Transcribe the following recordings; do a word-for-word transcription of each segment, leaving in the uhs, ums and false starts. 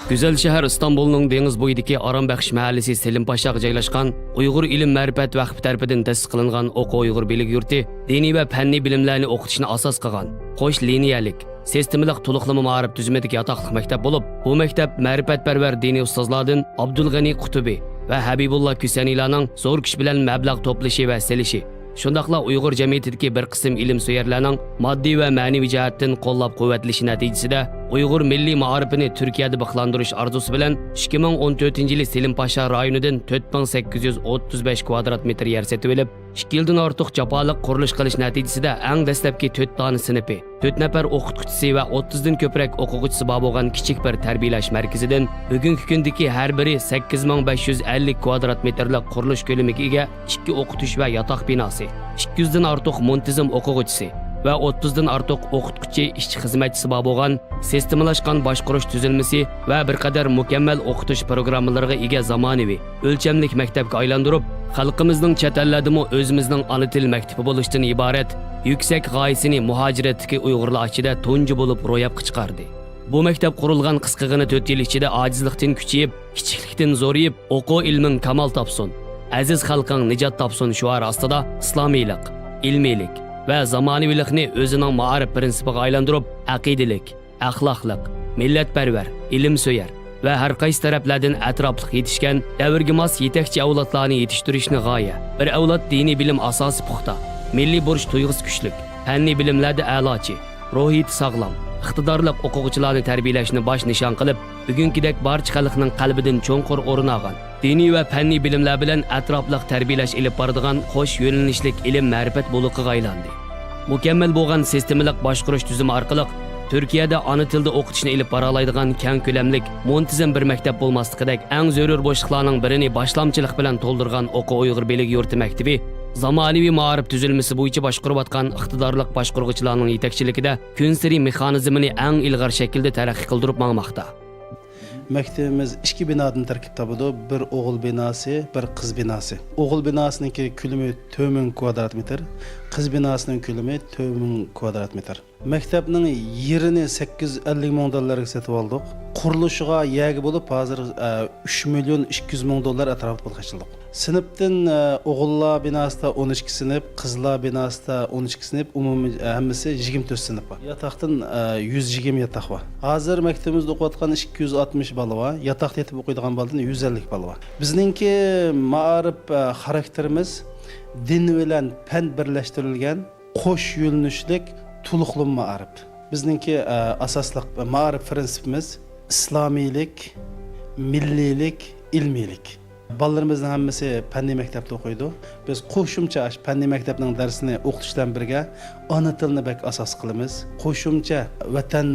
گۈزەل شەھەر ئىستانبۇلنىڭ دېڭىز بويىدىكى ئارام بەخش مەھەللىسى سېلىم پاشاغا جايلاشقان ئۇيغۇر ئىلىم مەرىپەت ۋەقپى تەرىپىدىن تەسىس قىلىنغان ئوقۇ ئۇيغۇر بىلىگ يۇرتى دىنىي ۋە پەننىي بىلىملەرنى ئوقۇتۇشنى ئاساس قىلغان قوش لىنىيەلىك، سىستېمىلىق تولۇقلىما مائارىپ تۈزۈمىدىكى ياتاقلىق مەكتەپ بولۇپ، بۇ مەكتەپ مەرىپەتپەرۋەر دىنىي ئۇستازلاردىن ئابدۇلغېنى قۇتۇبى ۋە ھەبىبۇللا كۈسەنىلارنىڭ زور كۈچ بىلەن مەبلەغ توپلىشى ۋە سېلىشى، شۇنداقلا ئۇيغۇر جەمئىيىتىدىكى بىر قىسىم ئىلىمسۆيەرلەرنىڭ ماددىي ۋە مەنىۋى جەھەتتىن قوللاپ-قۇۋۋەتلىشى نەتىجىسىدە، ئۇيغۇر مىللىي مائارىپىنى تۈركىيەدە بىخلاندۇرۇش ئارزۇسى بىلەن، ئىككى مىڭ ئون تۆتىنچى يىلى سېلىم پاشا رايونىدىن تۆت مىڭ سەككىز يۈز ئوتتۇز بەش كۋادرات مېتىر يەر سېتىۋېلىپ، ئىككى يىلدىن ئارتۇق جاپالىق قۇرۇلۇش قىلىش نەتىجىسىدە، ئەڭ دەسلەپكى تۆت دانە سىنىپى، تۆت نەپەر ئوقۇتقۇچىسى ۋە ئوتتۇزدىن كۆپرەك ئوقۇغۇچىسى بار بولغان كىچىك بىر تەربىيەلەش مەركىزىدىن بۈگۈنكى كۈندىكى ھەر بىرى سەككىز مىڭ بەش يۈز ئەللىك كۋادرات مېتىرلىق قۇرۇلۇش كۆلىمىگە ئىگە ئىككى ئوقۇتۇش ۋە ياتاق بىناسى، ئىككى يۈزدىن ئارتۇق مۇنتىزىم ئوقۇغۇچىسى ۋە ئوتتۇزدىن ئارتۇق ئوقۇتقۇچى ئىشچى-خىزمەتچىسى بار بولغان سىستېمىلاشقان باشقۇرۇش تۈزۈلمىسى ۋە بىر قەدەر مۇكەممەل ئوقۇتۇش پىروگراممىلىرىغا ئىگە زامانىۋى، ئۆلچەملىك مەكتەپكە ئايلاندۇرۇپ، خەلقىمىزنىڭ چەت ئەللەردىمۇ ئۆزىمىزنىڭ ئانا تىل مەكتىپى بولۇشتىن ئىبارەت يۈكسەك غايىسىنى مۇھاجىرەتتىكى ئۇيغۇرلار ئىچىدە تۇنجى بولۇپ روياپقا چىقاردى. بۇ مەكتەپ قۇرۇلغان قىسقىغىنە تۆت يىل ئىچىدە ئاجىزلىقتىن كۈچىيىپ، كىچىكلىكتىن زورىيىپ، ئوقۇ ئىلمىڭ كامال تاپسۇن، ئەزىز خەلقىڭ نىجات تاپسۇن شوئارى ئاستىدا ئىسلامىيلىق، ئىلمىيلىك ۋە زامانىۋىلىقنى ئۆزىنىڭ مائارىپ پىرىنسىپىغا ئايلاندۇرۇپ، ئەقىدىلىك، ئەخلاقلىق، مىللەتپەرۋەر، ئىلىمسۆيەر ۋە ھەر قايسى تەرەپلەردىن ئەتراپلىق يېتىشكەن، دەۋرگە ماس يېتەكچى ئەۋلادلارنى يېتىشتۈرۈشنى غايە، بىر ئەۋلاد دىنىي بىلىم ئاساسى پۇختا، مىللىي بۇرچ تۇيغۇسى كۈچلۈك، پەننىي بىلىملەردە ئەلاچى، روھىيىتى ساغلام، ئىقتىدارلىق ئوقۇغۇچىلارنى تەربىيەلەشنى باش نىشان قىلىپ، بۈگۈنكىدەك بارچە خەلقنىڭ قەلبىدىن چوڭقۇر ئورۇن ئالغان، دىنىي ۋە پەننىي بىلىملەر بىلەن ئەتراپلىق تەربىيەلەش ئېلىپ بارىدىغان قوش يۆنىلىشلىك ئىلىم مەرىپەت بۇلىقىغا ئايلاندى. مۇكەممەل بولغان سىستېمىلىق باشقۇرۇش تۈزۈمى ئارقىلىق تۈركىيەدە ئانا تىلدا ئوقۇتۇشنى ئېلىپ بارالايدىغان كەڭ كۆلەملىك، مۇنتىزىم بىر مەكتەپ بولماسلىقىدەك ئەڭ زۆرۈر بوشلۇقلارنىڭ بىرىنى باشلامچىلىق بىلەن تولدۇرغان ئوقۇ ئۇيغۇر بىلىگ يۇرتى مەكتىپى زامانىۋى مائارىپ تۈزۈلمىسى بويىچە باشقۇرۇۋاتقان ئىقتىدارلىق باشقۇرغۇچىلارنىڭ يېتەكچىلىكىدە كۈنسېرى مېخانىزمىنى ئەڭ ئىلغار شەكىلدە تەرەققىي قىلدۇرۇپ ماڭماقتا. مەكتىپىمىز ئىككى بىنادىن تەركىب تاپىدۇ، بىر ئوغۇل بىناسى، بىر قىز بىناسى. ئوغۇل بىناسىنىڭكى كۆلىمى تۆت مىڭ كۋادرات مېتىر، قىز بىناسىنىڭ كۆلىمى تۆت مىڭ كۋادرات مېتىر. مەكتەپنىڭ يېرىنى سەككىز يۈز ئەللىك مىڭ دوللارغا سېتىپ ئالدۇق. قۇرۇلۇشىغا يەرگە بولۇپ ھازىر، ئە، ئۈچ مىليون ئىككى يۈز مىڭ دوللار ئەتراپىدا پۇل خەجلىدۇق. سىنىپتىن، ئە، ئوغۇللار بىناسىدا ئون ئىككى سىنىپ، قىزلار بىناسىدا ئون ئىككى سىنىپ، ئومۇمىي، ئە، ھەممىسى يىگىرمە تۆت سىنىپ بار. ياتاقتىن، ئە، يۈز يىگىرمە ياتاق بار. ھازىر مەكتىپىمىزدە ئوقۇۋاتقان ئىككى يۈز ئاتمىش بالا بار. ياتاقتا يېتىپ ئوقۇيدىغان بالىدىن يۈز ئەللىك بالا بار. بىزنىڭكى مائارىپ، ئە، خاراكتېرىمىز دىن بىلەن پەن بىرلەشتۈرۈلگەن قوش يۆنىلىشلىك تولۇقلىما مائارىپ. بىزنىڭكى، ئە، ئاساسلىق مائارىپ پىرىنسىپىمىز ئىسلامىيلىك، مىللىيلىك، ئىلمىيلىك. بالىلىرىمىزنىڭ ھەممىسى پەننىي مەكتەپتە ئوقۇيدۇ. بىز قوشۇمچە ئاشۇ پەننىي مەكتەپنىڭ دەرسىنى ئوقۇتۇش بىلەن بىرگە ئانا تىلنى بەك ئاساس قىلىمىز. قوشۇمچە ۋەتەن،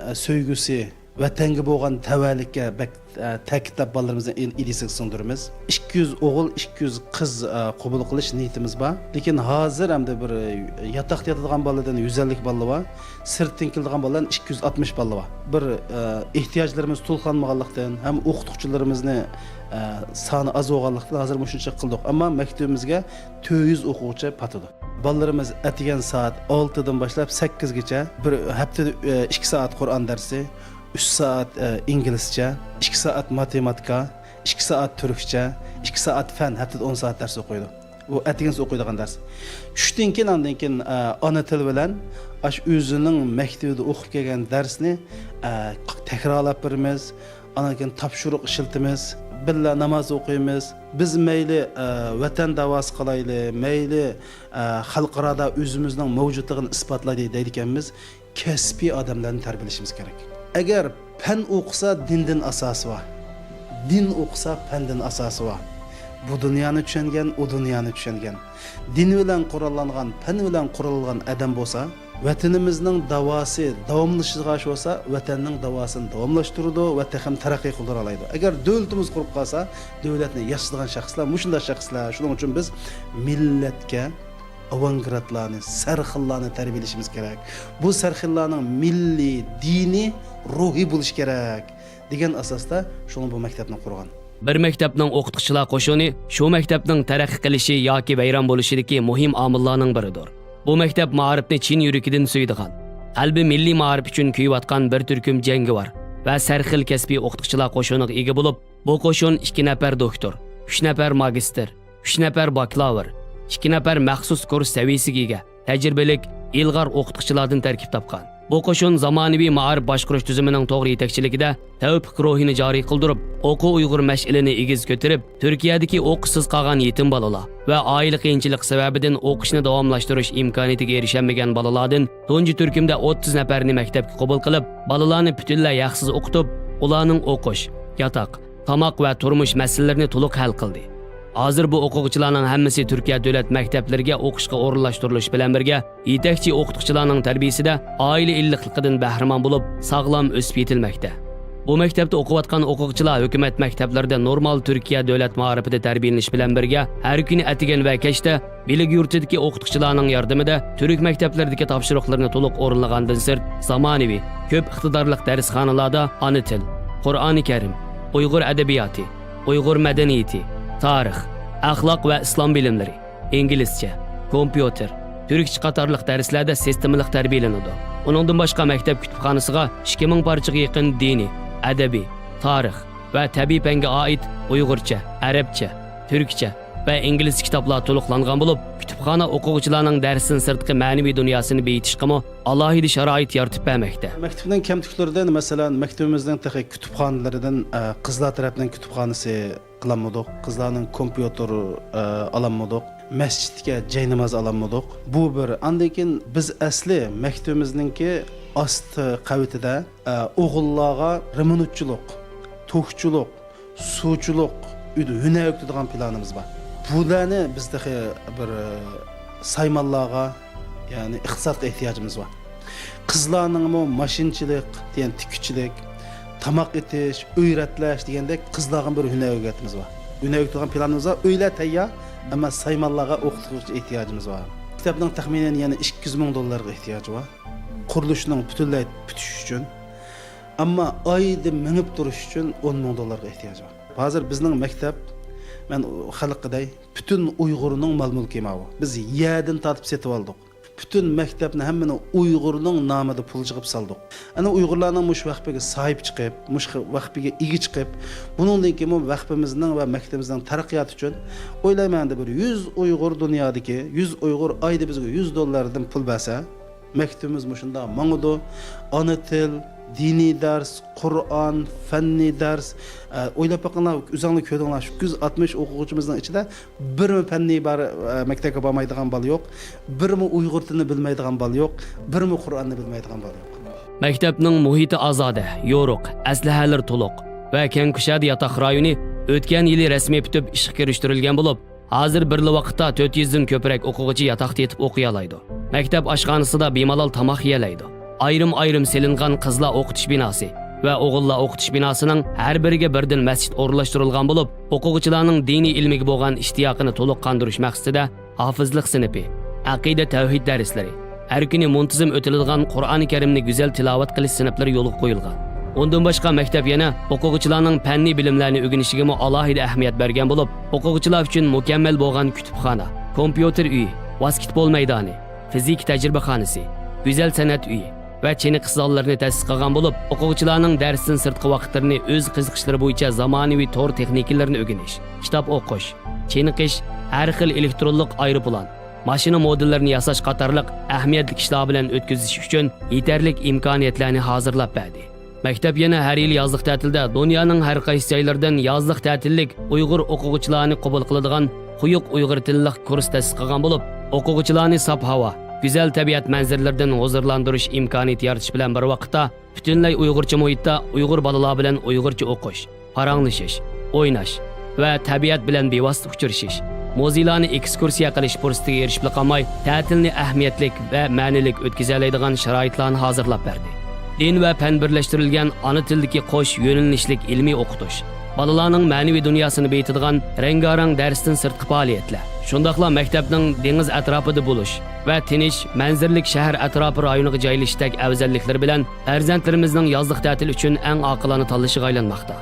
ئە، سۆيگۈسى، ۋەتەنگە بولغان تەۋەلىككە بەك، ئە، تەكىتلەپ بالىلىرىمىزنى ئىل-، ئىدىيىسىگە سىڭدۈرىمىز. ئىككى يۈز ئوغۇل، ئىككى يۈز قىز، ئە، قوبۇل قىلىش نىيىتىمىز بار. لېكىن ھازىر ئەمدى بىر، ئە، ياتاقتا ياتىدىغان بالىدىن يۈز ئەللىك بالا بار. سىرتتىن كېلىدىغان بالىلارنى ئىككى يۈز ئاتمىش بالا بار. بىر، ئە، ئېھتىياجلىرىمىز تولۇقلانمىغانلىقتىن ھەم ئوقۇتقۇچىلىرىمىزنى، ئە، سانى ئاز بولغانلىقتىن ھازىر مۇشۇنچە قىلدۇق. ئەمما مەكتىپىمىزگە تۆت يۈز ئوقۇغۇچى پاتىدۇ. بالىلىرىمىز ئەتىگەن سائەت ئالتىدىن باشلاپ سەككىزگىچە بىر ھەپتىدە، ئە، ئىككى سائەت قۇرئان دەرسى، ئۈچ سائەت، ئە، ئىنگلىزچە، ئىككى سائەت ماتېماتىكا، ئىككى سائەت تۈركچە، ئىككى سائەت فەن، ھەپتىدە ئون سائەت دەرس ئوقۇيدۇ. ئۇ ئەتىگەنسى ئوقۇيدىغان دەرس. چۈشتىن كېيىن، ئاندىن كېيىن، ئە، ئانا تىل بىلەن ئاشۇ ئۆزىنىڭ مەكتىۋىدە ئوقۇپ كەلگەن دەرسنى، ئە، تەكرارلاپ بېرىمىز. ئاندىن كېيىن تاپشۇرۇق ئىشلىتىمىز. بىللە ناماز ئوقۇيمىز. بىز مەيلى، ئە، ۋەتەن داۋاسى قىلايلى، مەيلى، ئە، خەلقئارادا ئۆزىمىزنىڭ مەۋجۇتلۇقىنى ئىسپاتلايلى دەيدىكەنمىز. كەسپىي ئادەملەرنى تەربىيەلىشىمىز كېرەك. ئەگەر پەن ئوقۇسا دىندىن ئاساسى بار، دىن ئوقۇسا پەندىن ئاساسى بار. بۇ دۇنيانى چۈشەنگەن، ئۇ دۇنيانى چۈشەنگەن. دىن بىلەن قوراللانغان، پەن بىلەن قوراللانغان ئادەم بولسا، ۋەتىنىمىزنىڭ داۋاسى داۋاملىشىدىغان ئىش بولسا، ۋەتەننىڭ داۋاسىنى داۋاملاشتۇرىدۇ ۋە تېخىمۇ تەرەققىي قىلدۇرالايدۇ. ئەگەر دۆلىتىمىز قۇرۇپ قالسا، دۆلەتنى ياسىتىدىغان شەخسلەر مۇشۇنداق شەخسلەر. شۇنىڭ ئۈچۈن بىز مىللەتكە ئاۋانگارتلارنى، سەرخىللارنى تەربىيەلىشىمىز كېرەك. بۇ سەرخىللارنىڭ مىللىي، دىنىي روھى بولۇشى كېرەك، دېگەن ئاساستا شۇڭا بۇ مەكتەپنى قۇرغان. بىر مەكتەپنىڭ ئوقۇتقۇچىلار قوشۇنى شۇ مەكتەپنىڭ تەرەققىي قىلىشى ياكى ۋەيران بولۇشىدىكى مۇھىم ئامىللارنىڭ بىرىدۇر. بۇ مەكتەپ مائارىپنى چىن يۈرىكىدىن سۆيىدىغان، قەلبى مىللىي مائارىپ ئۈچۈن كۆيۈۋاتقان بىر تۈركۈم جەڭگىۋار، ۋە سەرخىل كەسپىي ئوقۇتقۇچىلار قوشۇنىغا ئىگە بولۇپ، بۇ قوشۇن ئىككى نەپەر دوكتور، ئۈچ نەپەر ماگىستىر، ئۈچ نەپەر باكلاۋر، ئىككى نەپەر مەخسۇس كۇرس سەۋىيەسىگە ئىگە، تەجرىبىلىك، ئىلغار ئوقۇتقۇچىلاردىن تەركىب تاپقان. بۇ قوشۇن زامانىۋى مائارىپ باشقۇرۇش تۈزۈمىنىڭ توغرا يېتەكچىلىكىدە تەۋپىق روھىنى جارى قىلدۇرۇپ، ئوقۇ ئۇيغۇر مەشئىلىنى ئېگىز كۆتۈرۈپ، تۈركىيەدىكى ئوقۇشسىز قالغان يېتىم بالىلار ۋە ئائىلە قىيىنچىلىقى سەۋەبىدىن ئوقۇشنى داۋاملاشتۇرۇش ئىمكانىيىتىگە ئېرىشەلمىگەن بالىلاردىن تۇنجى تۈركۈمدە ئوتتۇز نەپەرنى مەكتەپكە قوبۇل قىلىپ، بالىلارنى پۈتۈنلەي ھەقسىز ئوقۇتۇپ، ئۇلارنىڭ ئوقۇش، ياتاق، تاماق ۋە تۇرمۇش مەسىلىلىرىنى تولۇق ھەل قىلدى. ھازىر بۇ ئوقۇغۇچىلارنىڭ ھەممىسى تۈركىيە دۆلەت مەكتەپلىرىگە ئوقۇشقا ئورۇنلاشتۇرۇلۇش بىلەن بىرگە، يېتەكچى ئوقۇتقۇچىلارنىڭ تەربىيىسىدە ئائىلە ئىللىقلىقىدىن بەھرىمەن بولۇپ، ساغلام ئۆسۈپ يېتىلمەكتە. بۇ مەكتەپتە ئوقۇۋاتقان ئوقۇغۇچىلار ھۆكۈمەت مەكتەپلىرىدە نورمال تۈركىيە دۆلەت مائارىپىدا تەربىيەلىنىش بىلەن بىرگە، ھەر كۈنى ئەتىگەن ۋە كەچتە بىلىك يۇرتىدىكى ئوقۇتقۇچىلارنىڭ ياردىمىدە تۈرك مەكتەپلىرىدىكى تاپشۇرۇقلىرىنى تولۇق ئورۇنلىغاندىن سىرت، زامانىۋى، كۆپ ئىقتىدارلىق دەرسخانىلاردا ئانا تىل، قۇرئانى كەرىم، ئۇيغۇر ئەدەبىياتى، ئۇيغۇر مەدەنىيىتى، تارىخ، ئەخلاق ۋە ئىسلام بىلىملىرى، ئىنگلىزچە، كومپيۇتېر، تۈركچە قاتارلىق دەرسلەردە سىستېمىلىق تەربىيەلىنىدۇ. ئۇنىڭدىن باشقا، مەكتەپ كۇتۇپخانىسىغا ئىككى مىڭ پارچىغا يېقىن دىنىي، ئەدەبىي، تارىخ ۋە تەبىئىي پەنگە ئائىت ئۇيغۇرچە، ئەرەبچە، تۈركچە ۋە ئىنگلىزچە كىتابلار تولۇقلانغان بولۇپ، كۇتۇپخانا ئوقۇغۇچىلارنىڭ دەرستىن سىرتقى مەنىۋى دۇنياسىنى بېيىتىشقىمۇ ئالاھىدە شارائىت يارىتىپ بەرمەكتە. مەكتەپنىڭ كەمتۈكلىرىدىن، مەسىلەن، مەكتىپىمىزنىڭ تېخى كۇتۇپخانىلىرىدىن، ئە، قىزلار تەرەپنىڭ كۇتۇپخانىسى قىلالمىدۇق. قىزلارنىڭ كومپيۇتېر، ئە، ئالالمىدۇق. مەسچىتكە جايناماز ئالالمىدۇق. بۇ بىر. ئاندىن كېيىن بىز ئەسلى مەكتىپىمىزنىڭكى ئاستى قەۋىتىدە، ئە، ئوغۇللارغا رېمونتچىلىق، توكچىلىق، سۇچىلىق، ھۈنەر ئۆگىتىدىغان پىلانىمىز بار. بۇلارنى بىز تېخى بىر، ئە، سايمانلارغا، يەنى ئىقتىسادقا ئېھتىياجىمىز بار. قىزلارنىڭمۇ ماشىنىچىلىق، دېگەن تىككۈچىلىك، تاماق ئېتىش، ئۆي رەتلەش دېگەندەك قىزلارغا بىر ھۈنەر ئۆگەتمىمىز بار. ھۈنەر ئۆگىتىدىغان پىلانىمىز بار. ئۆيلەر تەييار، ئەمما سايمانلارغا ئوقۇتقۇچى ئېھتىياجىمىز بار. مەكتەپنىڭ تەخمىنەن يەنە ئىككى يۈز مىڭ دوللارغا ئېھتىياجى بار. قۇرۇلۇشنىڭ پۈتۈنلەي پۈتۈشى ئۈچۈن. ئەمما ئايدا مېڭىپ تۇرۇش ئۈچۈن ئون مىڭ دوللارغا ئېھتىياجى بار. ھازىر بىزنىڭ مەكتەپ، مەن خەلققە دەي، پۈتۈن ئۇيغۇرنىڭ مال-مۈلكى ماۋۇ. بىز يەردىن تارتىپ سېتىۋالدۇق. پۈتۈن مەكتەپنى ھەممىنى ئۇيغۇرنىڭ نامىدا پۇل چىقىپ سالدۇق. ئەنە ئۇيغۇرلارنىڭ مۇشۇ ۋەقپىگە ساھىب چىقىپ، مۇشۇ ۋەقپىگە ئىگە چىقىپ، بۇنىڭدىن كېيىنمۇ ۋەقپىمىزنىڭ ۋە مەكتىپىمىزنىڭ تەرەققىياتى ئۈچۈن ئويلايمەن، ئەمدى بىر يۈز ئۇيغۇر دۇنيادىكى، يۈز ئۇيغۇر ئايدا بىزگە يۈز دوللاردىن پۇل بەرسە، مەكتىپىمىز مۇشۇنداق ماڭىدۇ. ئانا تىل، دىنىي دەرس، قۇرئان، فەننىي دەرس. ئە، ئويلاپ بېقىڭلار، ئۆزۈڭلار كۆردۈڭلار، شۇ ئىككى يۈز ئاتمىش ئوقۇغۇچىمىزنىڭ ئىچىدە بىرمۇ پەننىي بار، ئە، مەكتەپكە بارمايدىغان بالا يوق، بىرمۇ ئۇيغۇر تىلىنى بىلمەيدىغان بالا يوق، بىرمۇ قۇرئاننى بىلمەيدىغان بالا يوق. مەكتەپنىڭ مۇھىتى ئازادە، يورۇق، ئەسلىھەلىرى تولۇق ۋە كەڭكۈشەدە ياتاق رايونى ئۆتكەن يىلى رەسمىي پۈتۈپ ئىشقا كىرىشتۈرۈلگەن بولۇپ، ھازىر بىرلا ۋاقىتتا تۆت يۈزدىن كۆپرەك ئوقۇغۇچى ياتاقتا يېتىپ ئوقۇيالايدۇ. مەكتەپ ئاشخانىسىدا بىمالال تاماق يېيەلەيدۇ. ئايرىم-ئايرىم سېلىنغان قىزلار ئوقۇتۇش بىناسى ۋە ئوغۇللار ئوقۇتۇش بىناسىنىڭ ھەر بىرىگە بىردىن مەسچىت ئورۇنلاشتۇرۇلغان بولۇپ، ئوقۇغۇچىلارنىڭ دىنىي ئىلمىگە بولغان ئىشتىياقىنى تولۇق قاندۇرۇش مەقسىتىدە ھافىزلىق سىنىپى، ئەقىدە-تەۋھىد دەرسلىرى، ھەر كۈنى مۇنتىزىم ئۆتۈلىدىغان قۇرئانى كەرىمنى گۈزەل تىلاۋەت قىلىش سىنىپلىرى يولغا قويۇلغان. ئۇندىن باشقا، مەكتەپ يەنە ئوقۇغۇچىلارنىڭ پەننىي بىلىملەرنى ئۆگىنىشىگىمۇ ئالاھىدە ئەھمىيەت بەرگەن بولۇپ، ئوقۇغۇچىلار ئۈچۈن مۇكەممەل بولغان كۇتۇپخانا، كومپيۇتېر ئۆيى، ۋاسكېتبول مەيدانى، فىزىكا تەجرىبىخانىسى، گۈزەل سەنئەت ئۆيى ۋە چېنىقىش زاللىرىنى تەسىس قىلغان بولۇپ، ئوقۇغۇچىلارنىڭ دەرستىن سىرتقى ۋاقىتلىرىنى ئۆز قىزىقىشلىرى بويىچە زامانىۋى تور تېخنىكىلىرىنى ئۆگىنىش، كىتاب ئوقۇش، چېنىقىش، ھەر خىل ئېلېكترونلۇق ئايروپىلان، ماشىنا مودېللىرىنى ياساش قاتارلىق ئەھمىيەتلىك ئىشلار بىلەن ئۆتكۈزۈش ئۈچۈن يېتەرلىك ئىمكانىيەتلەرنى ھازىرلاپ بەردى. مەكتەپ يەنە ھەر يىلى يازلىق تەتىلدە دۇنيانىڭ ھەر قايسى جايلىرىدىن يازلىق تەتىللىك ئۇيغۇر ئوقۇغۇچىلارنى قوبۇل قىلىدىغان قويۇق ئۇيغۇر تىللىق كۇرس تەسىس قىلغان بولۇپ، ئوقۇغۇچىلارنى ساپ ھاۋا، گۈزەل تەبىئەت مەنزىرىلىرىدىن ھۇزۇرلاندۇرۇش ئىمكانىيىتى يارىتىش بىلەن بىر ۋاقىتتا، پۈتۈنلەي ئۇيغۇرچە مۇھىتتا ئۇيغۇر بالىلار بىلەن ئۇيغۇرچە ئوقۇش، پاراڭلىشىش، ئويناش ۋە تەبىئەت بىلەن بىۋاسىتە ئۇچرىشىش، مۇزېيلارنى ئېكسكۇرسىيە قىلىش پۇرسىتىگە ئېرىشىپلا قالماي، تەتىلنى ئەھمىيەتلىك ۋە مەنىلىك ئۆتكۈزەلەيدىغان شارائىتلارنى ھازىرلاپ بەردى. دىن ۋە پەن بىرلەشتۈرۈلگەن ئانا تىلدىكى قوش يۆنىلىشلىك ئىلمىي ئوقۇتۇش، بالىلارنىڭ مەنىۋى دۇنياسىنى بېيىتىدىغان رەڭگارەڭ دەرستىن سىرتقى پائالىيەتلەر، شۇنداقلا مەكتەپنىڭ دېڭىز ئەتراپىدا بولۇش ۋە تىنچ، مەنزىرىلىك شەھەر ئەتراپى رايونىغا جايلىشىشتەك ئەۋزەللىكلىرى بىلەن پەرزەنتلىرىمىزنىڭ يازلىق تەتىل ئۈچۈن ئەڭ ئاقىلانە تاللىشىغا ئايلانماقتا.